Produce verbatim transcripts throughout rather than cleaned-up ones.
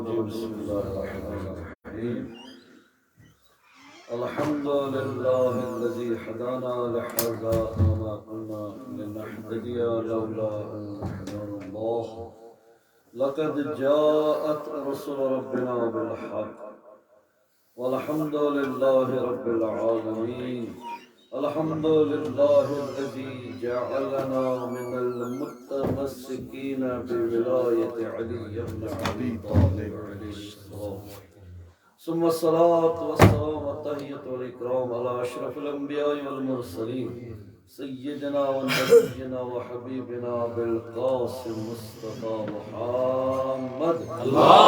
بسم الله الرحمن الرحيم. الحمد لله الذي هدانا لهذا وما كنا لنهتدي لولا أن هدانا الله. لقد جاءت رسل ربنا بالحق. والحمد لله رب العالمين. الحمد لله الذي جعلنا من المتمسكين بولاية علي بن أبي طالب عليه السلام. ثم الصلاة والسلام والتحية والإكرام على أشرف الأنبياء والمرسلين سيدنا ونبينا وحبيبنا أبي القاسم مصطفى محمد. اللهم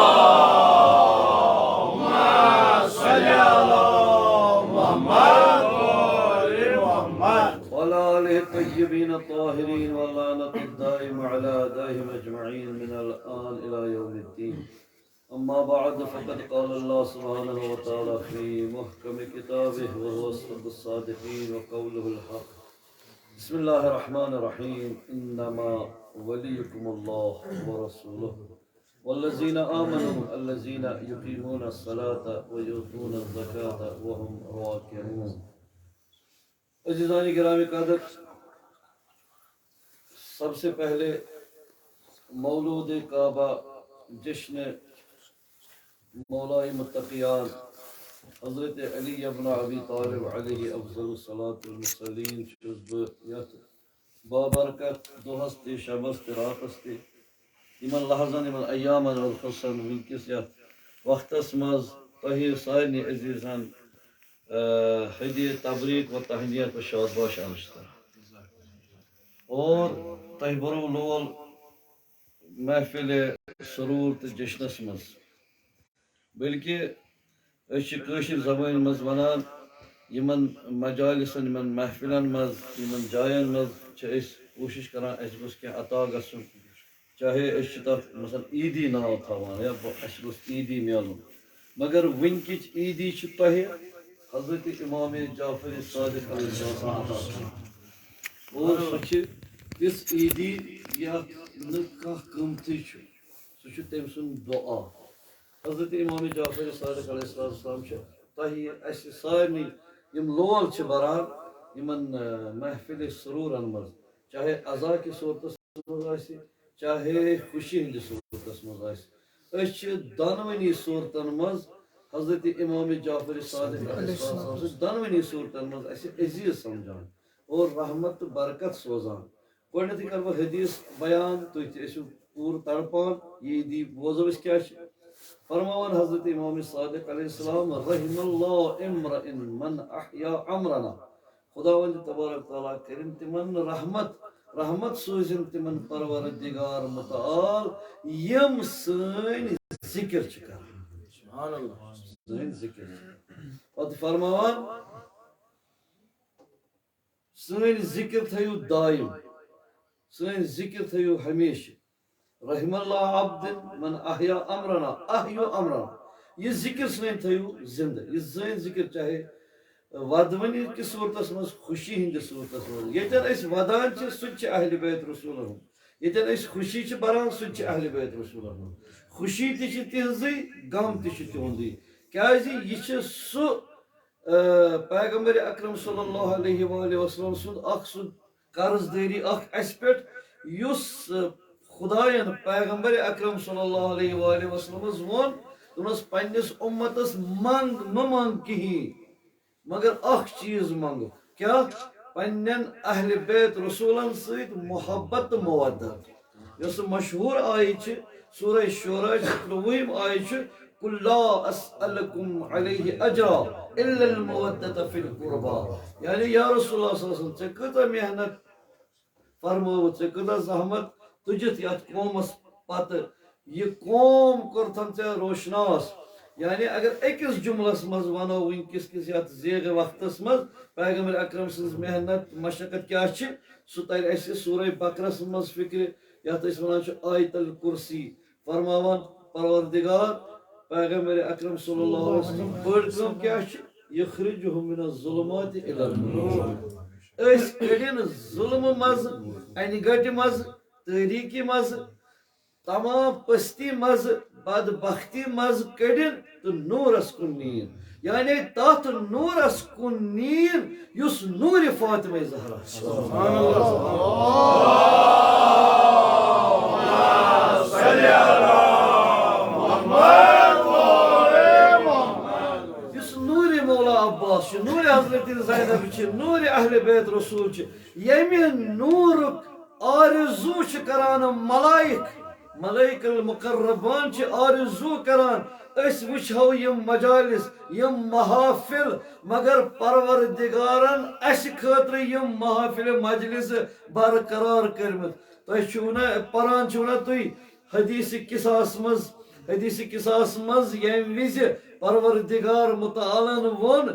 صل على محمد وآل محمد. وعلى آله الطيبين الطاهرين واللعنة الدائمة على أعدائهم أجمعين من الآن إلى يوم الدين. أما بعد، فقد قال الله سبحانه وتعالى في محكم كتابه وهو أصدق الصادقين وقوله الحق. بسم الله الرحمن الرحيم. إنما وليكم الله ورسوله والذين آمنوا الذين يقيمون الصلاة ويؤتون الزكاة وهم راكعون. عزیزان گرامی قدر، سب سے پہلے مولود کعبہ جشن مولائے متقیان حضرت علی ابن ابی طالب علیہ افضل الصلاۃ والسلام چھُس بہٕ یتھ بابرکت دۄہس تہِ، شبس تہِ، راتس تہِ، یِمن لحظن، یِمن ایامن اور خصوصاً وٕنکیٚس یتھ وقتس منٛز تۄہہِ سارنٕے عزیزن، آ، ہدیہ تبریک و تہنیت و شاد باش عرض چھُس کران۔ اور تۄہہِ بوٚرُو لول محفل سرور تہٕ جشنس منٛز، بلکہ أسۍ چھِ کٲشِر زبٲنۍ منٛز ونان، یِمن مجالسن، یِمن محفلن منٛز، یِمن جاین منٛز چھِ أسۍ کوٗشِش کران، اَسہِ گوٚژھ کینٛہہ عطا گژھُن، چاہے أسۍ چھِ تَتھ مثلاً عیٖدی ناو تھاوان یا بہٕ، اَسہِ گوٚژھ عیٖدی میلُن، مگر وٕنکِچ عیٖدی چھِ تۄہہِ حضرت امام جعفر صادق علیہ السلام عطا کران۔ اور سۄ چھِ تِژھ عیٖدی یَتھ نہٕ کانٛہہ قۭمتھٕے چھُ، سُہ چھُ تٔمۍ سُنٛد دُعا۔ حضرت امام جعفر صادق علیہ السلام چھِ تۄہہِ اَسہِ سارنٕے یِم لول چھِ بَران یِمَن، آ، محفل سرورن منٛز، چاہے عزا کہِ صورتس منٛز آسہِ، چاہے خوشی ہٕنٛدِس صورتس منٛز آسہِ۔ أسۍ چھِ دۄنوٕنی صورتن منٛز حضرت امام جعفر صادق علیہ السلام سٕنٛز دۄنوٕنی صورتن منٛز اَسہِ عزیز سمجھان اور رحمت تہٕ برکت سوزان۔ گۄڈٕنیتھٕے کرٕ بہٕ حدیث بیان، تُہۍ تہِ ٲسِو پوٗرٕ تڑپان، یہِ عیٖدی بوزو أسۍ کیٛاہ چھِ۔ فرماوان حضرت امام صادق علیہ السلام، رحم اللہ امرئن من احیا امرنا۔ خداوند تبارک تعالیٰ کٔرِن تِمن رحمت، رحمت سوٗزِن تِمن پروردگار متعال، یِم سٲنۍ ذکر چھِ کران۔ سبحان اللہ۔ سٲنۍ ذکر چھِ کران۔ پتہٕ فرماوان، سٲنۍ ذکر تھٲیِو دایم، سٲنۍ ذکر تھٲیِو ہمیشہِ۔ رحم اللہ عبد من احیا امرنا، احیو امرنا۔ یہِ ذکر سٲنۍ تھٲیِو زندٕ۔ یہِ سٲنۍ ذکر چاہے ودوٕنی کِس صورتس منٛز، خوشی ہٕنٛدِس صورتس منٛز۔ ییٚتٮ۪ن أسۍ ودان چھِ، سُہ تہِ چھِ اہل بیت رسولن ہُنٛد۔ ییٚتٮ۪ن أسۍ خوشی چھِ بران، سُہ تہِ چھِ اہل بیت رسولن ہُنٛد۔ خوشی تہِ چھِ تِہنٛزٕے، غم تہِ چھُ تِہُنٛدُے۔ کیازِ یہِ چھِ سُہ، آ، پیغمبر اکرم صلی اللہ علیہ وآلہ وسلم سُنٛد اکھ سُہ قرض دٲری اکھ اَسہِ پٮ۪ٹھ، یُس، آ، خدایَن پیغمبر اکرم صلی اللہ علیہ وآلہ وسلمس ووٚن، دوٚپنس، پننِس اُمتس منٛگ، مہ منٛگ کِہیٖنۍ، مگر اکھ چیٖز منٛگو۔ کیٛاہ؟ پننٮ۪ن اہل بیت رسولن سۭتۍ محبت تہٕ مودت، یۄس مشہوٗر آیہِ چھِ، سورہ شعراء چھِ ترٛۆوُہِم آیہِ چھِ، قل لا اسألکم علیہ اجرا الا المودۃ فی القربی۔ یعنی یا رسول اللہ صلی اللہ علیہ وسلم، ژےٚ کۭژاہ محنت فرمٲوٕتھ، ژےٚ کۭژاہ زحمت تُجِتھ یتھ قومس پتہٕ، یہِ قوم کوٚرتھن ژےٚ روشناس۔ یعنی اگر أکِس جملس منٛز ونو وٕنکِس کِس یتھ زیغ وقتس منٛز پیغمبر اکرم سٕنٛز محنت مشقت کیٛاہ چھِ، سُہ ترِ اسہِ سورہ بقرس منٛز فکرِ، یتھ أسۍ ونان چھِ آیت الکرسی۔ فرماوان پروردگار، پیغمبر اکرم صلی اللہ علیہ وسلم بٔڑ کٲم کیٛاہ چھِ؟ یخرجہم من الظلمات الی النور۔ أسۍ کٔڑِن ظلمہٕ منٛزٕ، انہِ گٹہِ منٛزٕ، تٲریٖکی منٛزٕ، تمام پستی منٛزٕ بدبختی منٛز کٔڑِن تہٕ نوٗرس کُن نِیِن۔ یعنی تتھ نوٗرس کُن نِیِن یُس نوٗرِ فاطمہ زہرا۔ یُس نوٗرِ مولا عباس چھُ، نوٗرِ حضرت زینب چھِ، نوٗرِ اہل بیت رسول چھِ، ییٚمہِ نوٗرُک آرزوٗ چھِ کران ملائک، ملائک المقربان چھِ آرزوٗ کران، أسۍ وٕچھو یِم مجالس، یِم محافل، مگر پروردگارن اسہِ خٲطرٕ یِم محافل مجلس برقرار کٔرمٕتۍ۔ تۄہہِ چھُو نہ، پران چھُو نہ تُہۍ حدیث قصاص منٛز، حدیث قصاص منٛز ییٚمہِ وِزِ پروردگار متعالن ووٚن،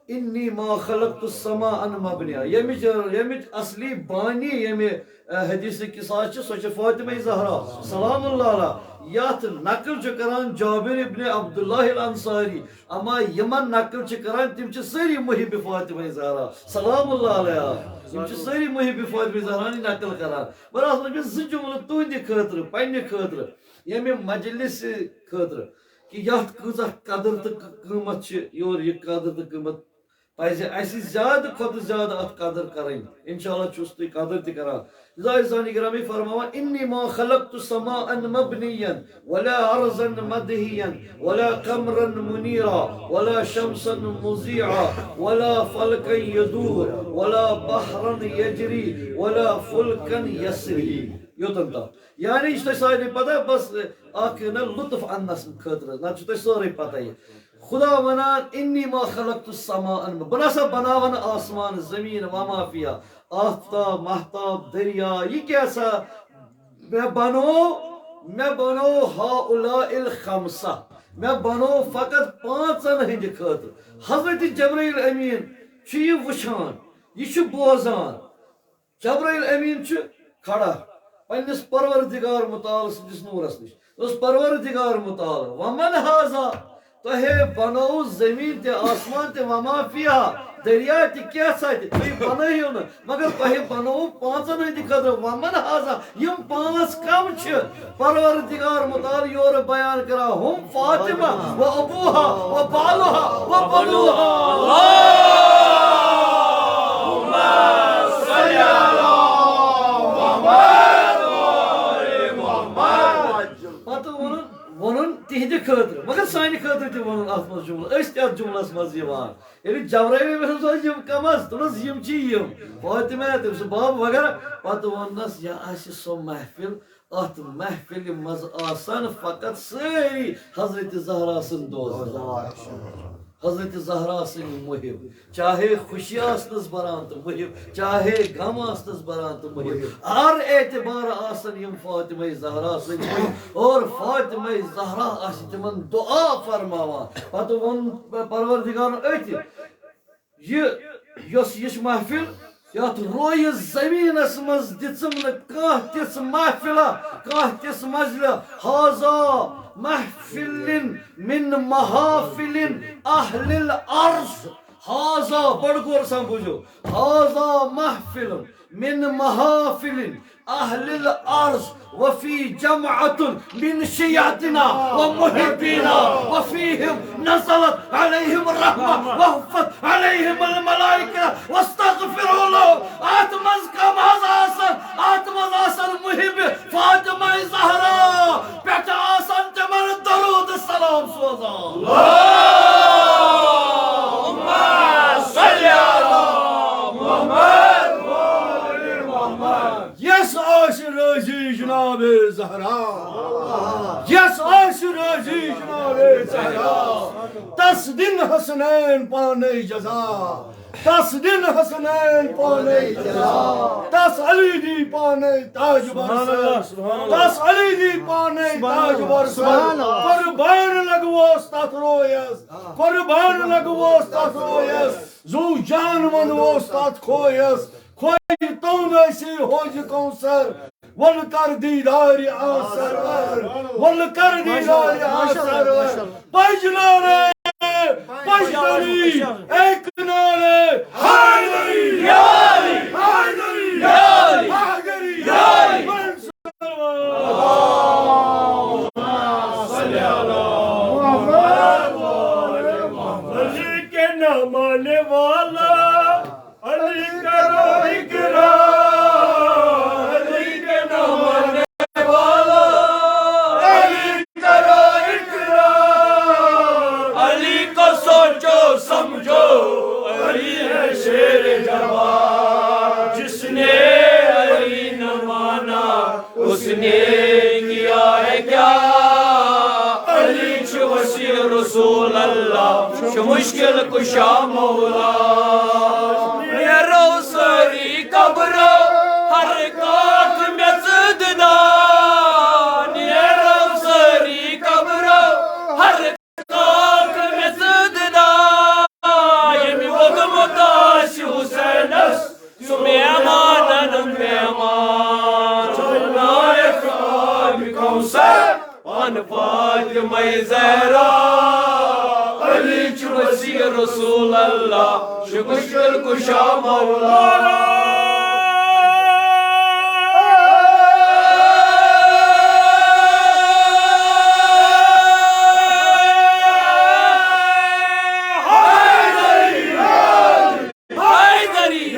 "انی ما خلقت السماء مبنیہ"، ییٚمِچ، ییٚمِچ اصلی بانی ییٚمہِ، ا، حدیث قصاص چھِ، سۄ چھِ فاطمہ زہرا سلام اللہ علیہا۔ یتھ نقل چھُ کران جابر ابن عبداللہ الانصاری، اما یِمن نقل چھِ کران، تِم چھِ سٲری محب فاطمہ زہرا سلام اللہ علیہا، یِم چھِ سٲری محب فاطمہ زہرا ہٕنٛدۍ نقل کران۔ مگر اتھ منٛز چھِ مےٚ زٕ جملہٕ تُہنٛدِ خٲطرٕ، پننہِ خٲطرٕ، ییٚمہِ مجلس خٲطرٕ، کہِ یتھ کۭژاہ قدر تہٕ قۭمتھ چھِ، یور یہِ قدر تہٕ قۭمتھ پزِ اسہِ زیادٕ کھۄتہٕ زیادٕ اتھ قدر کرٕنۍ۔ انشاءاللہ چھُس تُہۍ قدر تہِ کران۔ لذا عزیزان گرامی فرماوان، "انی ما خلقت سماء مبنیا ولا ارضا مدحیا ولا قمرا منیرا ولا شمسا مضیعا ولا فلکا یدور ولا بحرا یجری ولا فلکا یسری"۔ یوتن تام۔ یعنی یہِ چھِ تۄہہِ سارنٕے پتہ، بس اکھ نہ لطف اننس خٲطرٕ، نتہٕ چھُ تۄہہِ سورُے پتہ یہِ۔ خدا ونان، "انی ما خلقت السماء"، بہٕ نسا بناوان آسمان، زمین، وما فیہا، آفتاب، مہتاب، دریا، یہِ کیٛاہ سا مےٚ بنوو، مےٚ بنوو ہؤلاء الخمسہ، مےٚ بنوو فقط پانٛژن ہٕنٛدِ خٲطرٕ۔ حضرت جبرائیل امین چھُ یہِ وٕچھان، یہِ چھُ بوزان۔ جبرائیل امین چھُ کھڑا پننِس پروردگار متعال سٕنٛدِس نوٗرس نِش۔ دوٚپُس، "پروردگار متعال، ومن ہذا؟ تۄہے بنوو زمین تہِ آسمان تہِ وما فیہا، دریا تہِ کیٛاہ سا تہِ، تُہۍ بنٲیِو نہٕ، مگر تۄہہِ بنوو پانٛژن ہٕنٛدِ خٲطرٕ۔ ومن ہذا؟ یِم پانٛژھ کم چھِ؟" پروردگار متعال یورٕ بیان کران، "ہم فاطمہ و ابوہا و بالہا و بنوہا۔" پتہٕ ووٚنُن، ووٚنُن تِہنٛدِ خٲطرٕ، مگر سانہِ خٲطرٕ تہِ ووٚنُن اتھ منٛز جملہٕ، أسۍ تہِ اتھ جملس منٛز یِوان۔ ییٚلہِ جبرائیل أمِس اوس یِم کم از، دوٚپنس، "یِم چھِ یِم، فاطمہ، تٔمۍ سُنٛد باب وغیرہ۔" پتہٕ ووٚننس، "یہِ آسہِ سۄ محفل، اتھ محفلہِ منٛز آسن فقط سٲری حضرت زہرا سٕنٛدۍ دوست، حضرت زہرا سٕنٛدۍ محب، چاہے خوشی آسنس بران تہٕ محب، چاہے غم آسنس بران تہٕ محب، ہر اعتبار آسن یِم فاطمہ زہرا سٕنٛدۍ محب، اور فاطمہ زہرا آسہِ تِمن دعا فرماوان۔" پتہٕ ووٚن پروردگارن أتھۍ، یہِ، یۄس یِژھ محفل، یتھ رویہِ زمینس منٛز دِژٕم نہٕ کانٛہہ تِژھ محفلہ، کانٛہہ تِژھ مجلہ۔ ہذا محفل من محافل اہل الارض۔ ہذا، بڑ غور سان بوٗزِو۔ ہذا محفل من محافل اہل الارض وفی جماعت من شیعتنا و محبینا وفیہم نزلت علیہم الرحمہ وحفت علیہم الملائکہ واستغفروا لہم۔ اتھ منٛز کم حظ آسن؟ اتھ منٛز آسن محب فاطمہ زہرا، پٮ۪ٹھٕ آسن تِمن درود سلام سوزان۔ اللہم صل علی محمد و آل محمد۔ یس آسہِ رٲضی جناب زہرا، یس آسہِ رٲضی جناب زہرا، تس دِن حسنین پانے جزا، تس دِن حسنین پانے جزا، تس علی دی پانے تاج بر سر، تس علی دی پانے تاج بر سر۔ قربان لگوس تتھ رویس، قربان لگوس تتھ رویس، زو جان ونوس تتھ کھویس۔ کھوج تون ٲسی، حوض کوثر، ول کر دیدار آ سرور، ول کر دیدار آ سرور۔ پج نارے، پج ناری، ایک نارے، حیدری، حیدری، حیدری، حیدری۔ رسول اللہ، چھُ مشکل کشا مولا۔ نیرو سٲری قبرو، ہر کاک میٚژ دِدا۔ نیرو سٲری قبرو، ہر کاک میٚژ دِدا۔ ییٚمہِ ووٚگمُت آسہِ حسینس، سُہ مہمانن مہمان۔ نایک آبِ کوثر، پان فاطمہ زہرا۔ علی چھُ وسیع رسول اللہ، چھُ مشکل کشا مولا۔ حیدری۔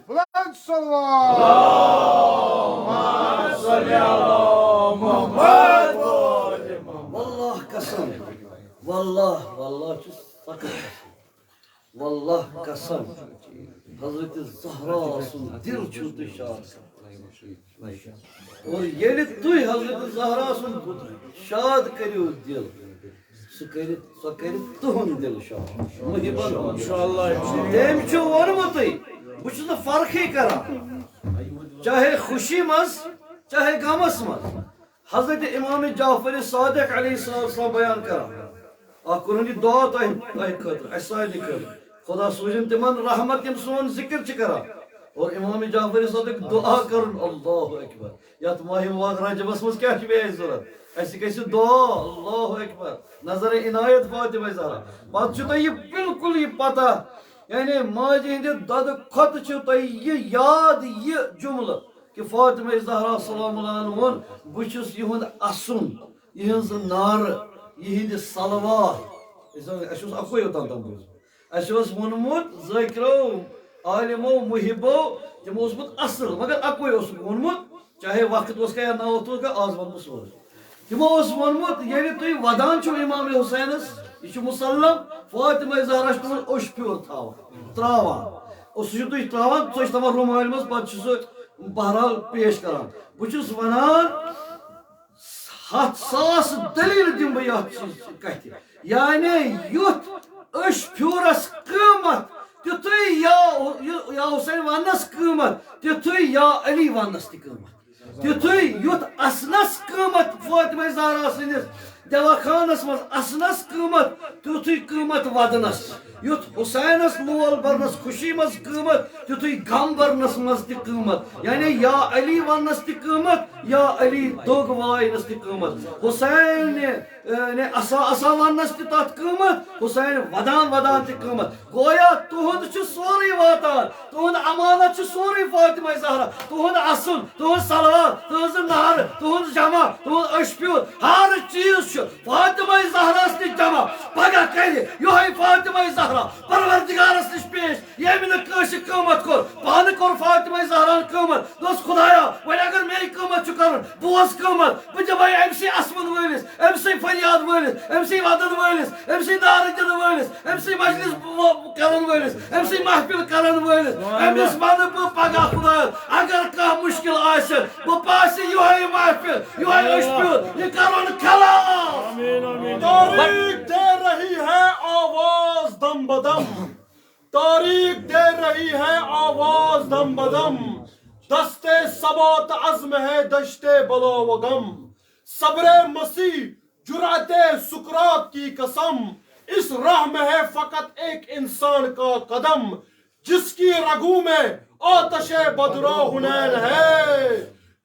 بلند صلوات۔ اللہم صل علی محمد۔ واللہ قسم، واللہ، واللہ چھُ سخت قسم۔ واللہ قسم، حضرت زہرا سُنٛد دِل چھُو تُہۍ شاد کران۔ اور ییٚلہِ تُہۍ حضرت زہرا سُنٛد شاد کٔرِو دِل، سُہ کٔرِ، سۄ کَرِ تُہُنٛد دِل شاد۔ محبن ہُنٛد۔ تٔمۍ چھُ ووٚنمُتٕے، بہٕ چھُس نہٕ فرقٕے کران، چاہے خوشی منٛز، چاہے غمس منٛز۔ حضرت امام جعفر صادق علیہ السلام بیان کران، اکھ کوٚرُن یہِ دعا تۄہہِ، تۄہہِ خٲطرٕ، اَسہِ سارنٕے خٲطرٕ۔ خدا سوٗزِن تِمن رحمت، یِم سون ذِکر چھِ کران۔ اور امام جعفر صادق دعا کرُن، اللہ اکبر۔ یتھ ماہِ مبارک رجبس منٛز کیٛاہ چھُ بیٚیہِ اَسہِ ضروٗرت؟ اَسہِ گژھِ دعا، اللہ اکبر، نظر عنایت فاطمہ زہرا۔ پتہٕ چھُ تۄہہِ یہِ بالکل یہِ پتہ، یعنی ماجہِ ہٕنٛدِ دۄدٕ کھۄتہٕ چھُ تۄہہِ یہِ یاد، یہِ جملہٕ، کہ فاطمہ زہرا سلام اللہ علیہا ووٚن، بہٕ چھُس یِہُنٛد اَسُن، یِہٕنٛز نارٕ، یِہِنٛدِ صلوات۔ أسۍ زن، اَسہِ اوس اَکُے یوتام تام بوٗزمُت۔ اَسہِ اوس ووٚنمُت ذٲکرو، عالمو، محبو، تِمو اوسمُت اَصٕل، مگر اَکُے اوسُکھ ووٚنمُت، چاہے وقت اوس کیٛاہ یا نہ اوس کیٛاہ، آز وَنہٕ بہٕ سورُے۔ تِمو اوس ووٚنمُت، ییٚلہِ تُہۍ ودان چھِو امام حسینس، یہِ چھُ مسلم، فاطمہ زہرا چھِ تُہُنٛد اوٚش پھیوٗر تھاوان، تراوان۔ اور سُہ چھُ تُہۍ تراوان، سُہ چھُ تھاوان رومالہِ منٛز، پتہٕ چھُ سُہ بہرحال پیش کران۔ بہٕ چھُس ونان، ہتھ ساس دٔلیٖل دِمہٕ بہٕ یتھ چیٖز کتھِ۔ یعنی یُتھ اوٚش پھیوٗرس قۭمتھ، تیُتھُے یا، یا حسین وننس قۭمتھ، تیُتھُے یا علی وننس تہِ قۭمتھ۔ تیُتھُے یُتھ اَسنَس قۭمَتھ فاطمہ زہرا سٕنٛدِس دوا خانَس منٛز اَسنَس قۭمَتھ، تیُتھُے قۭمَتھ وَدنَس۔ یُتھ حسینَس لول بَرنَس خوشی منٛز قۭمَتھ، تیُتھُے غم بَرنَس منٛز تہِ قۭمَتھ۔ یعنی یا علی وَننَس تہِ قۭمَتھ، یا علی دوٚگ واینَس تہِ قۭمَتھ۔ حسین نے، نے اَسا اَسا وَننَس تہِ تَتھ قۭمَتھ، حسین وَدان وَدان تہِ قۭمَتھ۔ گویا تُہُنٛد چھُ سورُے واتان، تُہُنٛد امانت چھُ سورُے فاطمہ زہرا، تُہُنٛد اصل، تُہُنٛد صلوات، تُہٕنٛز نعرٕ، تُہُنٛد جمع، تُہُنٛد أچھ پیوٗر، ہر چیٖز چھُ فاطمہ زہراہَس نِش جمع۔ پگاہ کرِ یِہوٚے فاطمہ زہرا پروردگارَس نِش پیش، ییٚمۍ نہٕ کٲنٛسہِ قۭمتھ کوٚر، پانہٕ کوٚر فاطمہ زہراہَن قۭمتھ۔ دوٚپُس، خدایا، وۄنۍ اگر مے قۭمتھ چھُ کرُن، بہٕ اوس قۭمتھ، بہٕ دِمے أمۍ سٕے اَسوُن وٲلِس، أمۍ سٕے فریاد وٲلِس، أمۍ سٕے وَدَن وٲلِس، أمۍ سٕے نعرٕ دِنہٕ وٲلِس، أمۍ سٕے مجلس و-، کرن وٲلِس، أمۍ سٕے محفل کرن وٲلِس، أمِس وَنہٕ بہٕ پگاہ خدایَس، اگر کانٛہہ مُشکِل آسہِ، بہٕ پاسہِ یِہوٚے محفل، یِہوٚے أچھ پیوٗر، یہِ کرون خلاص۔ تاریخ دے رہی ہے آواز دم بدم، تاریخ دے رہی ہے آواز دم بدم، دست ثبات عزم ہے دشت بلا و غم، صبر مسیح جرأت سقراط کی قسم، اس راہ میں ہے فقط ایک انسان کا قدم، جس کی رگوں میں آتش بدرا حنین ہے،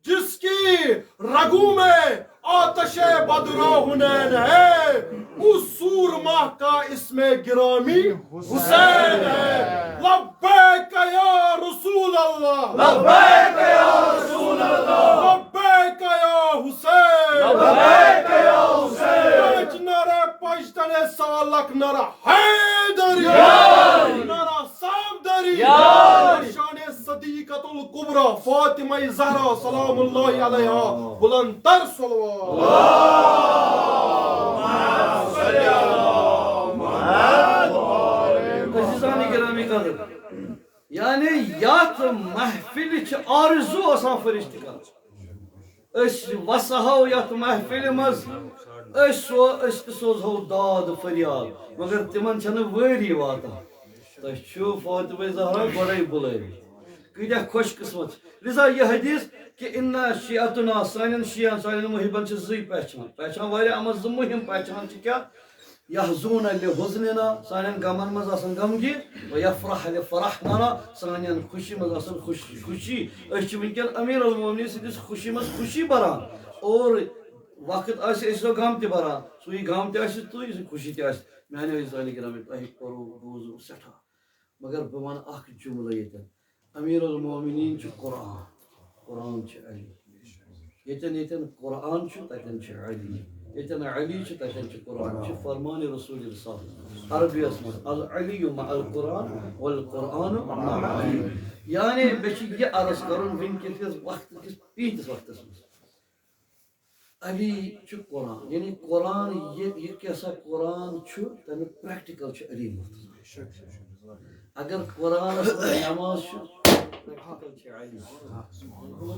جس کی رگوں میں آتش بدرا حنین ہے، اس سورما کا اسم گرامی حسین ہے۔ لبیک یا رسول اللہ، لبیک یا رسول اللہ، لبیک یا حسین، لبیک یا حسین۔ پنچ نعرہ پنچ تنے سالک نعرہ حیدری، یار۔ نعرہ صاحب دری، یار۔ شان صدیقۃ الکبریٰ فاطمہ زہرا سلام اللہ علیہا بلند تر صلوات۔ عزیزان گرامی قدر، یعنی یتھ محفل چھ آرزو آسان فرشتہ کران۔ أسۍ وسہو یتھ محفلہِ منٛز، أسۍ سو أسۍ تہِ سوزہو داد فریاد، مگر تِمن چھنہٕ وٲری واتان۔ تۄہہِ چھُو فاطمہ زہرا گۄڈے بُلٲومٕتۍ۔ کۭتیاہ خۄش قسمت۔ لہذا یہِ حدیث کہِ اِنَّ شیعتنا، سانٮ۪ن شیعن، سانٮ۪ن محبن چھِ زٕے پہچان۔ پہچان واریاہ، اما زٕ مُہِم پہچان چھِ کیٛاہ؟ یحظون لحزننا، سانٮ۪ن غمن منٛز آسان غمگی، و یفرح لفرحنا، سانٮ۪ن خوشی منٛز آسان خوش-، خوشی۔ أسۍ چھِ وٕنکٮ۪ن امیر المومنین سٕنٛدِس خوشی منٛز خوشی بران۔ اور وقت آسہِ أسۍ سُہ غم تہِ بران، سُے غم تہِ آسہِ تہٕ یُس خوشی تہِ آسہِ۔ میانیو عزیزانِ گرامی، تۄہہِ کوٚروٕ بوٗزوٕ سٮ۪ٹھاہ، مگر بہٕ وَنہٕ اکھ جملہٕ ییٚتٮ۪ن۔ امیر المومنین چھُ قرآن، قرآن چھُ علی۔ ییٚتٮ۪ن ییٚتٮ۪ن قرآن چھُ، تَتٮ۪ن چھُ علی۔ ییٚتٮ۪ن علی چھُ، تَتٮ۪ن چھُ قرآن۔ چھُ فرمان رسول صاحب عربیَس منٛز، العلی مع القرآن والقرآن مع علی۔ یعنی مےٚ چھُ یہِ عرض کرُن وٕنکیٚن کِس وقت کِس پیٖنتِس وقتس منٛز۔ علی چھُ قرآن، یعنی قرآن یہِ، یہِ کیٛاہ سا قرآن چھُ، تَمیُک practical چھُ علی مرتضی۔ اگر قرآنس منٛز نماز چھُ، practical چھُ علی۔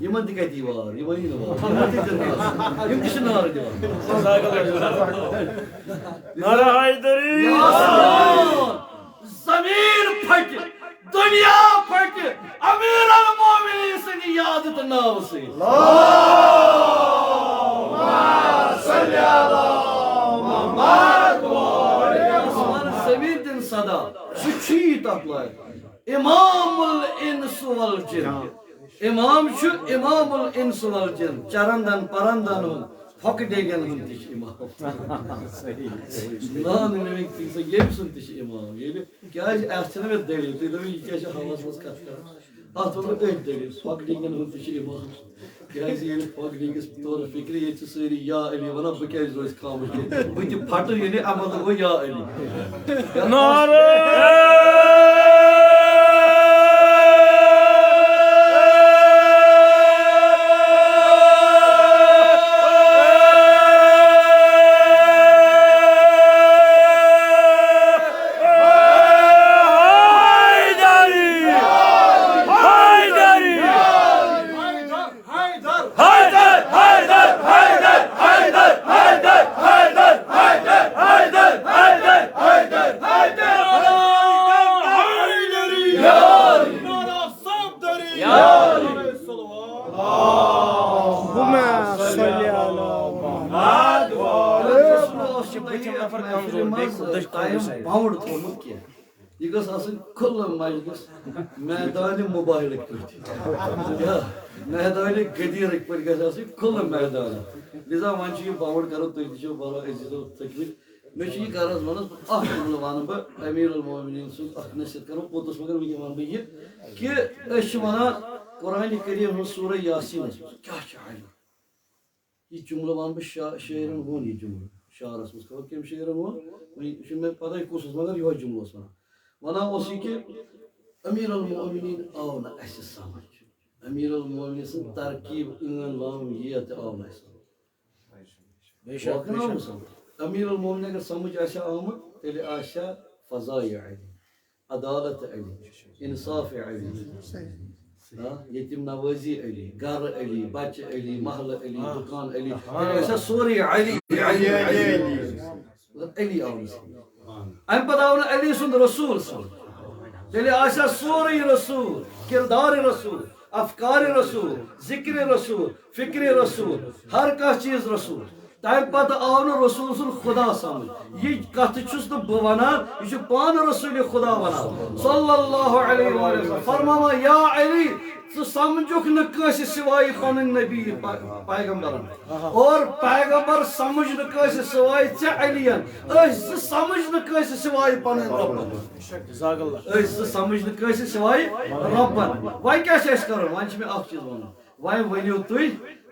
یِمن تہِ کتہِ یی وار، یِمن یی نہٕ وار، یِمن تہِ دِن نار، یِم تہِ چھِ نار دِوان۔ نعرہ حیدری۔ یا سلام۔ زمین پھٹہِ، دنیا پھٹہِ، امیر المومنین سٕنٛدِ یاد تہٕ ناو سۭتۍ۔ اللہم صل علی محمد۔ آسمان زمین دِن صدا، سُہ چھُ یی تتھ لایق۔ امام الانس والجن۔ امام چھُ امام الانس والجن، چرندن پرندن ہُنٛد، پھۄکہٕ ڈیگن ہُنٛد تہِ چھُ امام۔ صحیح، صحیح، صحیح۔ نان میٚمِکۍ تہِ سا ییٚمہِ سُنٛد تہِ چھُ امام۔ ییٚلہِ کیٛازِ اَتھ چھَنہٕ مےٚ دٔلیٖل؟ تُہۍ دٔپِو، یہِ کیٛاہ چھِ ہاوَس منٛز کَتھ کَران؟ اَتھ ووٚن مےٚ أتھۍ دٔلیٖل، پھۄکہٕ ڈیگن ہُنٛد تہِ چھُ امام۔ کیٛازِ ییٚلہِ پھۄکہٕ ڈیگِس تورٕ فِکرِ، ییٚتہِ چھِ سٲری یا علی وَنان، بہٕ کیٛازِ روزِ خاموش؟ بہٕ تہِ پھٹہٕ، یعنی اَمہِ مطلب گوٚو یا علی۔ نعرہ حیدری! حیدری! حیدر! حیدر! حیدر! حیدر! نعرہ صفدری! نعرہ صلوات! اللہم صل علی محمد۔ ٹائم باؤنڈ تھوٚومُت کینٛہہ۔ یہِ گٔژھ آسٕنۍ کھُلہٕ مجلس، میدانِ مباہلٕکۍ پٲٹھۍ۔ یا میدانِ غدیٖرٕکۍ پٲٹھۍ گژھِ آسٕنۍ کھُلہٕ میدان۔ لہذا وۄنۍ چھُ یہِ باوُنڈ کرُن، تُہۍ تہِ چھِو واریاہ عزیٖزو تھٔکمٕتۍ۔ مےٚ چھُ یہِ غرض وَنُن، اکھ جملہٕ وَنہٕ بہٕ، امیر المومنین سُنٛد اکھ نصیحت کرو پوٚتُس، مگر وٕنکٮ۪ن وَنہٕ بہٕ یہِ کہِ أسۍ چھِ وَنان قرآنِ کریم ہٕنٛز سورہ یاسینس منٛز کیٛاہ چھُ آیت؟ یہِ جملہٕ وَنہٕ بہٕ، شا-، شٲعرن ووٚن یہِ جملہٕ شعرس منٛز، خبر کٔمۍ شٲعرن ووٚن، وۄنۍ چھُنہٕ مےٚ پتہ یہِ کُس اوس، مگر یِہوٚے جملہٕ اوس وَنان۔ وَنان اوس یہِ کہِ امیر المومنین آو نہٕ اَسہِ سمجھ، امیر المومنین سٕنٛز ترکیب عٲن لام یہِ تہِ آو نہٕ اَسہِ سمجھ۔ بے شک، واقعاً بے آو نہٕ شک۔ سمجھ۔ امیر المومنین اگر سمجھ آسہِ ہا آمُت، تیٚلہِ آسہِ ہا فضائے علی، عدالت علی، انصاف علی، ہاں، یتیم نوازی علی، گھر علی، بچہ علی، محلہ علی، دکان علی، تیٚلہِ آسہِ ہا سورُے علی، علی، علی۔ مگر علی آو نہٕ سمجھ۔ امہِ پتہٕ آو نہٕ علی سُنٛد رسول سمجھ۔ تیٚلہِ آسہِ ہا سورُے رسول، کردار رسول، افکار رسول، ذکر رسول، فکر رسول، ہر کانٛہہ چیٖز رسول۔ تمہِ پتہٕ آو نہٕ رسول سُنٛد خدا سمجھ۔ یہِ کتھ چھُس نہٕ بہٕ ونان، یہِ چھُ پانہٕ رسول خدا ونان۔ صلی اللہ علیہ وآلہ وسلم۔ فرماوان، یا علی، ژٕ سمجھُکھ نہٕ کٲنٛسہِ سوائے پنٕنۍ نبی پا-، پیغمبرن۔ اور پیغمبر سمجھ نہٕ کٲنٛسہِ سوائے ژےٚ علیَن۔ أسۍ زٕ سمجھ نہٕ کٲنٛسہِ سوائے پنٕنۍ رۄبن۔ جزاک اللہ۔ أسۍ زٕ سمجھ نہٕ کٲنٛسہِ سوائے رۄبن۔ وۄنۍ کیٛاہ چھُ اَسہِ کرُن؟ وۄنۍ چھُ مےٚ اکھ چیٖز ونُن۔ وۄنۍ ؤنِو تُہۍ،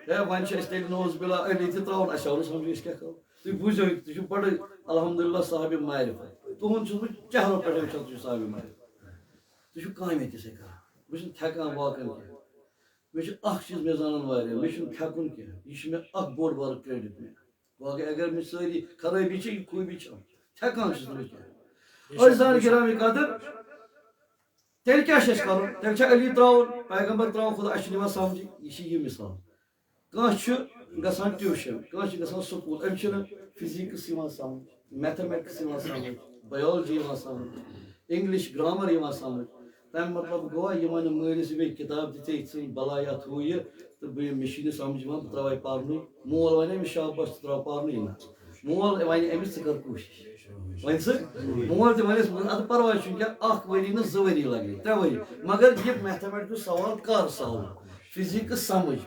ہے، وۄنۍ چھِ أسۍ تیٚلہِ نعوذ باللہ علی تہِ ترٛاوُن، اَسہِ آو نہٕ سمجھ أسۍ کیٛاہ کرو۔ تُہۍ بوٗزِو، تُہۍ چھِو بڑٕ الحمدللہ صاحب معرفت۔ تُہُنٛد چھُس بہٕ چہرو پٮ۪ٹھَے وٕچھان، تُہۍ چھِو صاحب معرفت۔ تُہۍ چھِو کامہِ تہِ سۭتۍ کران۔ بہٕ چھُس نہٕ تھٮ۪کان واقعن کینٛہہ۔ مےٚ چھُ اکھ چیٖز مےٚ زانان واریاہ، مےٚ چھُنہٕ تھٮ۪کُن کینٛہہ۔ یہِ چھُ مےٚ اکھ بوٚڑ بارٕ credit مےٚ۔ باقٕے اگر مےٚ سٲری خرٲبی چھِ، یہِ خوٗبی چھِ، تھٮ۪کان چھُس نہٕ بہٕ کینٛہہ۔ عزیزان گرامی قدر، تیٚلہِ کیٛاہ چھُ اَسہِ کَرُن؟ تیٚلہِ چھا علی ترٛاوُن، پیغمبر ترٛاوُن، خدا، اَسہِ چھُنہٕ یِوان سمجھی۔ یہِ چھِ یہِ مثال۔ کانٛہہ چھُ گژھان ٹیوٗشن، کانٛہہ چھُ گژھان سکوٗل، أمِس چھُنہٕ فزکس یِوان سمجھ، میتھمیٹکس یِوان سمجھ، بایولوجی یِوان سمجھ، انگلش گرامر یِوان سمجھ۔ تَمہِ مطلب گوٚوا، یہِ وَنہِ مٲلِس، "یہِ بیٚیہِ کِتاب دِژے، یہِ ژھٕنۍ بَلاے اَتھ ہُہ یہِ، تہٕ بہٕ، مےٚ چھُے نہٕ سمجھ یِوان، بہٕ ترٛاوَے پَرنُے۔" مول وَنہِ أمِس، "شاباش، ژٕ ترٛاو پَرنُے نہ۔" مول وَنہِ أمِس، "ژٕ کر کوٗشِش۔" وۄنۍ ژٕ، مول تہِ وَنٮ۪س، "وَلہٕ، اَدٕ پَرواے چھُنہٕ کینٛہہ، اَکھ ؤری نہٕ، زٕ ؤری لَگے، ترٛےٚ ؤری، مگر یہِ میتھمیٹکُک سوال کر solve، فزکس سمجھ،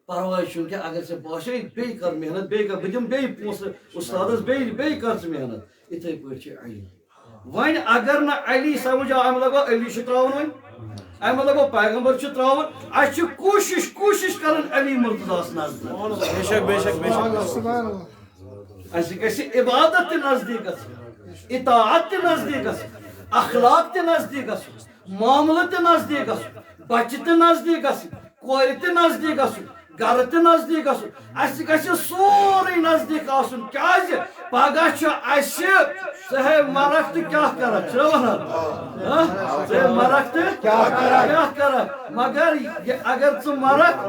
پَرواے چھُنہٕ کینٛہہ، اگر ژےٚ باسے، بیٚیہِ کر محنت، بیٚیہِ کر، بہٕ دِمہٕ بیٚیہِ پونٛسہٕ اُستادَس، بیٚیہِ، بیٚیہِ کر ژٕ محنت۔" یِتھَے پٲٹھۍ چھِ علی۔ وۄنۍ اگر نہٕ علی سمجھ آو، اَمہِ لگو علی چھُ ترٛاوُن وۄنۍ، اَمہِ لگو پیغمبر چھُ ترٛاوُن۔ اَسہِ چھِ کوٗشِش، کوٗشِش کرٕنۍ علی مرتضیٰ ہَس نزدیٖک۔ بے شک، بے شک، بے شک۔ سبحان اللہ۔ اَسہِ گژھِ عبادت تہِ نزدیٖک گژھٕنۍ، اطاعت تہِ نزدیٖک گژھٕنۍ، اخلاق تہِ نزدیٖک گژھُن، معاملہٕ تہِ نزدیٖک گژھُن، بچہِ تہِ نزدیٖک گژھٕنۍ، کورِ تہِ نزدیٖک گژھُن، گرٕ تہِ نزدیٖک گژھُن۔ اَسہِ گژھِ سورُے نزدیٖک آسُن۔ کیٛازِ؟ پگاہ چھُ اَسہِ، ژٕ ہے مرکھ تہٕ کیٛاہ کرکھ؟ چھُنہ وَنان؟ ہاں؟ ژٕ ہے مرکھ تہٕ کیٛاہ کرکھ؟ کیٛاہ کرکھ؟ مگر یہِ، اگر ژٕ مرکھ،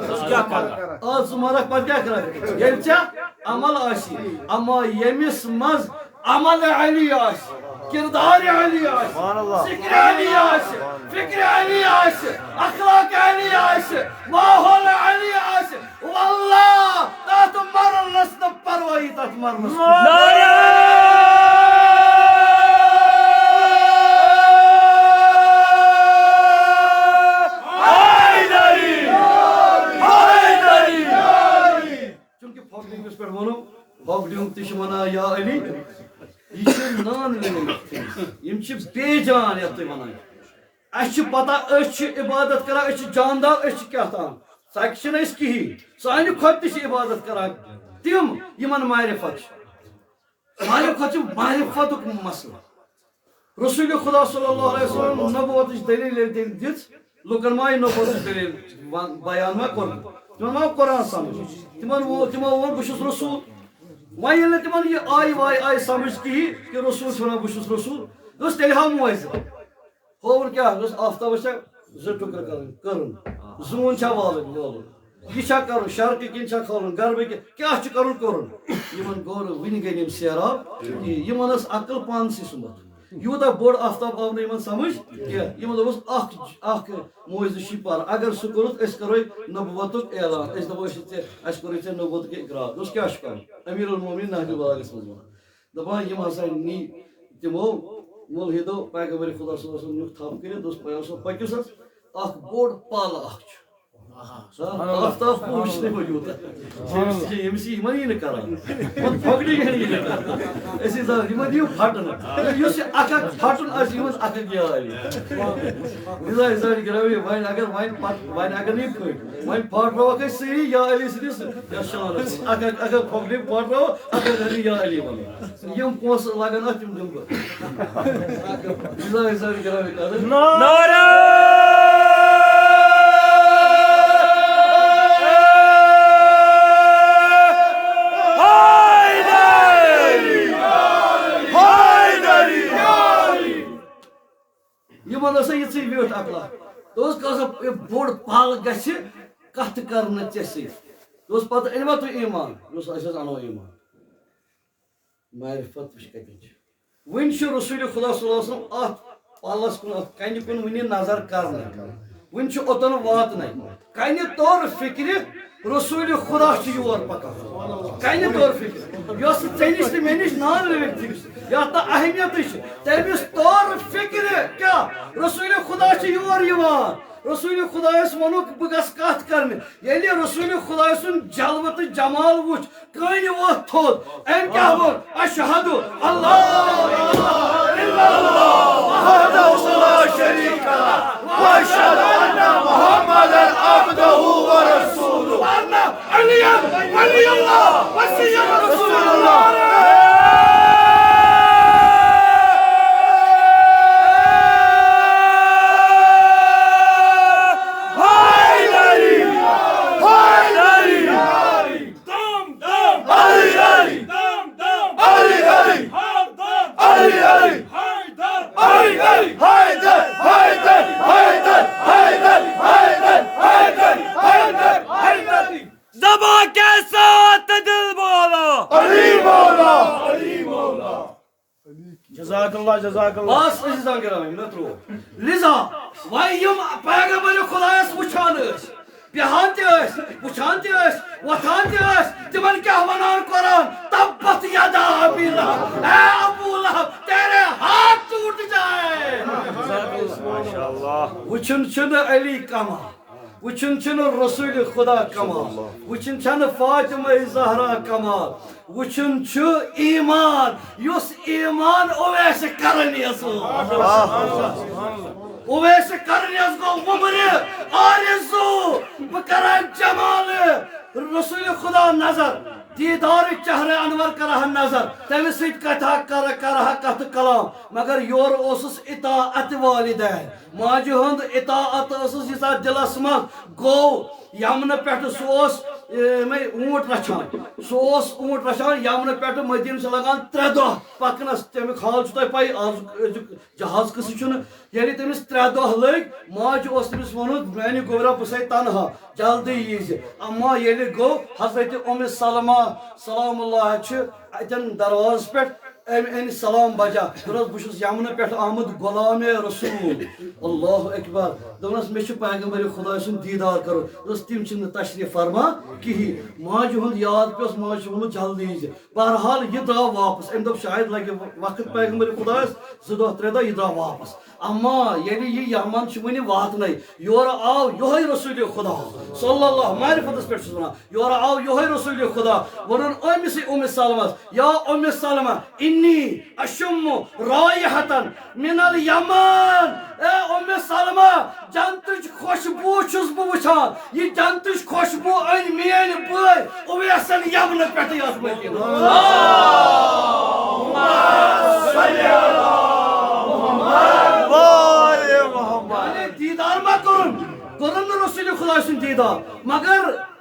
ژٕ کیٛاہ کرکھ؟ آ، ژٕ مرکھ، پتہٕ کیٛاہ کرکھ؟ ییٚلہِ ژےٚ عمل آسی، اما ییٚمِس منٛز عمل علی آسہِ، کردار علی آسہِ، سبحان اللہ۔ ذکر علی آسہِ، فکر علی آسہِ، اخلاق علی آسہِ، ماحول علی آسہِ، واللہ تتھ مرنس نہٕ پرواہی، تتھ مرنس۔ نعرہ حیدری! حیدری! چونکہ پھۄکہٕ ڈوٗنِس پٮ۪ٹھ ووٚنُم، پھۄکہٕ ڈوٗن تہِ چھِ وَنان یا علی، یہِ چھِ non living things، یِم چھِ بے جان یَتھ تُہۍ وَنان چھِو۔ اَسہِ چھِ پَتہ، أسۍ چھِ عبادت کَران، أسۍ چھِ جاندار، أسۍ چھِ کیٛاہ تام، ژَکہِ چھِنہٕ أسۍ کِہیٖنۍ، سانہِ کھۄتہٕ تہِ چھِ عبادت کَران تِم، یِمَن معرفت چھِ۔ سانہِ کھۄتہٕ چھِ معرفتُک مسلہٕ۔ رسول خدا صلی اللہ علیہ وسلم نبوتٕچ دٔلیٖل ییٚلہِ تٔمۍ دِژ، لُکن ما آیہِ نبوتٕچ دٔلیٖل ون-، بیان ما کوٚر؟ تِمن ما آو قرآن سمجھ؟ تِمن ووٚن، تِمو ووٚن، "بہٕ چھُس رسول۔" وۄنۍ ییٚلہِ نہٕ تِمن یہِ آیہِ واے آیہِ سمجھ کِہیٖنۍ کہِ رسول چھُ وَنان، "بہٕ چھُس رسول"، دوٚپُس، "تیٚلہِ ہاو معجزٕ۔" ہووُن کیٛاہ؟ دوٚپُس، آفتابس چھا زٕ ٹُکرٕ کرٕنۍ، کٔرٕن۔ زوٗن چھا والٕنۍ، وولُن۔ یہِ چھا کرُن، شرقہٕ کِنۍ چھا کھالُن، غربہٕ کِنۍ، کیٛاہ چھُ کرُن، کوٚرُن۔ یِمن گوٚو نہٕ وٕنہِ گٔے یِم سیراب کِہیٖنۍ۔ یِمن ٲس عقل پانسٕے سُمبتھ۔ یوٗتاہ بوٚڑ آفتاب آو نہٕ یِمن سمجھ کینٛہہ۔ یِمن دوٚپُس، "اکھ، اکھ معجزٕ چھُے پَرُن۔ اگر سُہ کوٚرُتھ، أسۍ کرو نبوتُک اعلان۔ أسۍ دپو، أسۍ چھِ ژےٚ، اَسہِ کوٚرُے ژےٚ نبوتُک اقرار۔" دوٚپُس، "کیٛاہ چھُ کرُن؟" امیر المومنین نہج البلاغس منٛز ووٚن۔ دپان، یِم ہسا نی تِمو مُلحدو پیغمبر خدا صلی اللہ علیہ وسلم نیُک تھپھ کٔرِتھ، دوٚپُس، "پیغمبر صٲب، پٔکِو سا، اکھ بوٚڑ پل اکھ چھُ۔" ہاں، آفتاب پوٗرٕ چھُنہٕ وۄنۍ یوٗتاہ۔ ییٚمِس، ییٚمِس یہِ یِمن یی نہٕ کران۔ یِمن پھۄکہٕ ڈوٗنۍ یی نہٕ کران۔ أسۍ ٲسۍ دپان، یِمن دِیِو پھٹُن۔ یُس یہِ اکھ اکھ پھٹُن آسہِ، یِمن اکھ اکھ یاد یی۔ مِزاج، مِزاج گرامی، وۄنۍ اگر، وۄنۍ پتہٕ، وۄنۍ اگر نہٕ یہِ پھٔٹۍ، وۄنۍ پھاٹراوکھ أسۍ سٲری یا علی سٕنٛدِس یا شانس۔ اکھ اکھ، اکھ اکھ پھۄکہٕ ڈوٗنۍ پھاٹراوو، اکھ اکھ اگر یا علی وَنو۔ یِم پونٛسہٕ لگن اَتھ، تِم دِمہٕ بہٕ۔ یہِ زن، یہِ زن کرو یہِ کتھ۔ نعرہ حیدری! حیدری! یِمن ٲس یِژٕے ویوٚٹھ عقلا۔ دوٚپُس، کٲژاہ بوٚڑ پل گژھِ کتھ کرنہٕ ژےٚ سۭتۍ؟ دوٚپُس، پتہٕ أنۍوا تُہۍ ایمان؟ دوٚپُس، أسۍ حظ انو ایمان۔ معرفت وٕچھ کَتٮ۪ن چھِ۔ وٕنہِ چھُ رسول خدا صلی اللہ علیہ وسلم اَتھ پَلَس کُن، اَتھ کَنہِ کُن وٕنہِ نظر کرنہٕ۔ وٕنہِ چھُ اوٚتَن واتنَے۔ کَنہِ توٚر فِکرِ رسول خدا چھُ یور پَکان۔ کَنہِ توٚر فِکرِ۔ یۄس ژےٚ نِش تہٕ مےٚ نِش non living things، یَتھ نہٕ اہمیتٕے چھِ، تٔمِس توٚر فِکرِ کیٛاہ؟ رسول خدا چھُ یور یِوان۔ رسول خدایَس ووٚنُکھ، "بہٕ گژھٕ کَتھ کرنہِ۔" ییٚلہِ رسول خدایہِ سُنٛد جلوٕ تہٕ جمال وُچھ، کانہِ ووٚتھ تھوٚد۔ أمۍ کیٛاہ ووٚن؟ "أشہدُ ان لا الہ الا اللہ وحدہ لا شریک لہ، وأشہدُ ان محمدا عبدہ ورسولہ، وأن علییا ولی اللہ وسیدی رسول اللہ۔" حیدری! حیدری! دم دم! علی علی! دم دم! علی علی! ہر جزاک اللہ، جزاک اللہ۔ بس عزیزان گرامی، مےٚ ترٛوو۔ لذا وۄنۍ یِم پیغمبر خدایس وٕچھان ٲسۍ، بیٚہان تہِ ٲسۍ، وٕچھان تہِ ٲسۍ، وۄتھان تہِ ٲسۍ، تِمن کیٛاہ ونان قرآن؟ تبت یدا ابی لہب، اے ابو لہب، تیرے ہاتھ ٹوٹ جائے۔ ماشاءاللہ۔ وٕچھُن چھُنہٕ علی کما، وٕچھُن چھُنہٕ رسول خدا کما، وٕچھُن چھَنہٕ فاطمہ زہرا کما، وٕچھُن چھُ ایمان، یُس ایمان اویس قرنیس اوس۔ اویس قرنیس گوٚو وُمرِ آرزو، بہٕ کرٕ جمال رسول خدا نظر، دیدار چہرِ انور کرٕ ہا نظر، تٔمِس سۭتۍ کتھا کرٕ، کرٕ ہا کتھ کلام، مگر یورٕ اوسُس اطاعت والدین، ماجہِ ہُنٛد اطاعت ٲسٕس ییٖژاہ دِلس منٛز۔ گوٚو یمنہٕ پٮ۪ٹھٕ سُہ اوس، اے، یِمے اوٗنٹ رچھان، سُہ اوس اوٗنٹ رچھان یمنہٕ پٮ۪ٹھٕ، مدینہٕ چھِ لگان ترٛےٚ دۄہ پکنس۔ تمیُک حال چھُ تۄہہِ پَیی، آز أزیُک جہاز قٕصہٕ چھُنہٕ۔ ییٚلہِ تٔمِس ترٛےٚ دۄہ لٔگۍ، ماجہِ اوس تٔمِس ووٚنمُت، "میانہِ گوٚبرا، بہٕ چھسے تنہا، جلدی ییٖزِ۔" اما ییٚلہِ گوٚو، حضرت ام سلمہ سلام اللہ چھِ اتٮ۪ن دروازس پٮ۪ٹھ، أمۍ أنۍ سلام بجا۔ دوٚپنس، "بہٕ چھُس یمنہٕ پٮ۪ٹھ آمُت غلام رسول۔" اللہ اکبر۔ دوٚپنس، "مےٚ چھُ پیغمبر خداے سُنٛد دیٖدار کرُن۔" دوٚپنس، "تِم چھِنہٕ تشریف فرما کِہیٖنۍ۔" ماجہِ ہُنٛد یاد پیوس، ماجہِ چھُ ووٚنمُت، "جلدی ییٖزِ۔" بہرحال، یہِ درٛاو واپس۔ أمۍ دوٚپ، "شاید لگہِ وقت پیغمبر خدایس، زٕ دۄہ، ترٛےٚ دۄہ، یہِ درٛاو واپس۔" اما ییٚلہِ یہِ یمن چھُ وُنہِ واتنَے، یورٕ آو یِہوٚے رسول خدا صلی اللہ، معرفتس پٮ۪ٹھ چھُس ونان، یورٕ آو یِہوٚے رسول خدا، ووٚنُن أمِسٕے ام سلمس، "یا ام سلمہ، انی اشم رائحة من الیمن۔" اے ام سلمہ، جنتٕچ خوشبو چھُس بہٕ وٕچھان۔ یہِ جنتٕچ خوشبو أنۍ میٲنۍ بٲے اویسن یمنہٕ پٮ۪ٹھٕ یتھ مدینہٕ۔ وال محمد۔ یعنی دیٖدار ما کوٚرُن، کوٚرُن نہٕ رسول خدا سُنٛد دیٖدار، مگر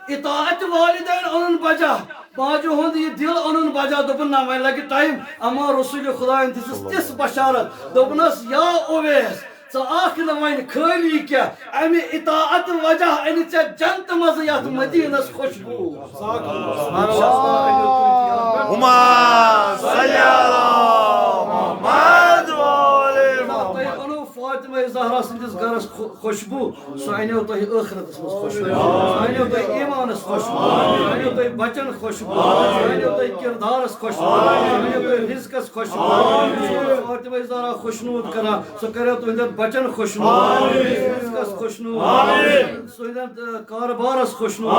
اطاعت والدین اوٚنُن بجا، ماجہِ ہُنٛد یہِ دِل اوٚنُن بجا، دوٚپُن، "نہ، وۄنۍ لگہِ ٹایم۔" اما رسول خدایَن دِژٕس تِژھ بشارت، دوٚپنس، "یا اویس، ژٕ آکھ نہٕ وۄنۍ خٲلی کینٛہہ، امہِ اطاعت وجہ انہِ ژےٚ جنتہٕ منٛزٕ یتھ مدینس خوشبو۔" ہما صلی علی محمد و آل محمد۔ تۄہہِ اوٚنوُ فاطمہ زہرا سٕنٛدِس گرس خو-، خوشبو، سُہ انیو تۄہہِ ٲخرتس منٛز خوشبو، سُہ انیو تۄہہِ ایمانس خوشبو، سُہ انیو تۄہہِ بچن خوشبو، سُہ انیو تۄہہِ کردارس خوشبو، سُہ انیو تۄہہِ رزقس خوشبو۔ فاطمہ زہرا خوشنود کران، سُہ کریو تُہنٛدٮ۪ن بچن خوشنود، رزقس خوشنود، تُہنٛدٮ۪ن، آ، کاربارس خوشنود۔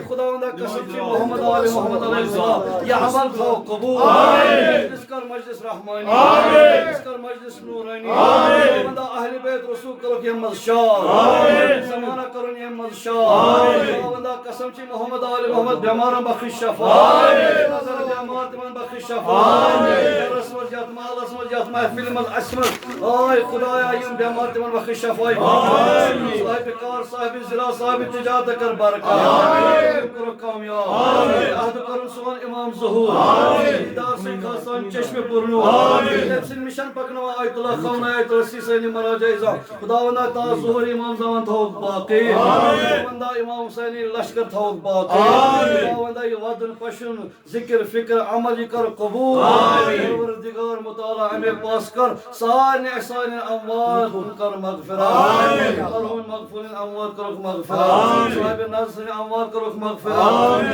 خداوندا قسم چھِ محمد آل محمد علیہ السلام، یہِ عمل تھاو قبول۔ مجلس کر مجلس رحمانی، مجلس کر مجلس نورانی۔ خداوندا اہل بیت رسول کرُکھ ییٚمہِ منٛز شاد۔ زمانہ کرُن ییٚمہِ منٛز شاد۔ خداوندا قسم چھِ محمد آل محمد بیمارن بخش شفا۔ نظر بیمار تِمن بخش شفا۔ گرس منٛز یتھ محلس منٛز یتھ محفلہِ منٛز اسہِ منٛز۔ آے خدایا، یِم بیمار تِمن بخش شفا۔ صاحب کار، صاحب زرا، صاحب تجارت کر برکت۔ کرُکھ کامیاب۔ عہد کرُن سون امام ظہور۔ دیدار سۭتۍ کھا سٲنۍ چشمہِ پُرنوٗر۔ تٔمۍ سٕنٛدۍ مِشن پکناوان آیت اللہ خان، آیت اللہ سیٖسٲنی مراجع عظام۔ خداوندا تا ظہور امام زمان تھاوُکھ باقی۔ خداوندا امام حسینی لشکر تھاوُکھ باقی۔ خداوندا یہِ ودُن پشُن، ذکر فکر عمل یہِ کر قبول۔ پروردگار متعالیٰ امے پاس کر سارنٕے احسان اموات کر مغفرت۔ مرحوم مغفور اموات کرُکھ مغفرت۔ صاحب نظر سٕنٛدِ اموات کرُکھ مغفرت۔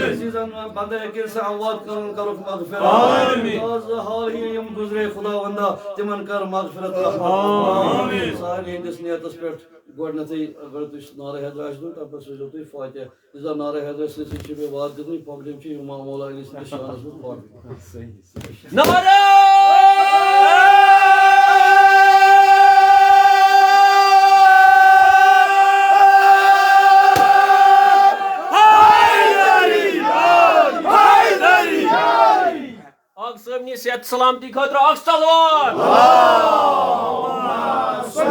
عزیزن بندے یقین سٕنٛدِ اموات کرن کرُکھ مغفرت۔ آز حال ہی یم گزرے خداوندا، تِمن کر مغفرت رحمت۔ سارنٕے ہٕنٛدِس نیتس پٮ۪ٹھ گۄڈنیتھٕے اگر تُہۍ نعرہ حیدر آسہِ دیُن، تَمہِ پَتہٕ سوٗزیو تُہۍ فاتحہ۔ یُس زَن نعرہ حیدر سٕنٛدِ سۭتۍ چھِ بیٚیہِ وعدٕ دیُتمُت، پۄگلِم چھِ اِمام مولا علی سٕنٛدِس شانَس منٛز پَرُن۔ نعرہ حیدری! حیدری! آغا صٲبنہِ صحت سلامتی خٲطرٕ اکھ صلوات۔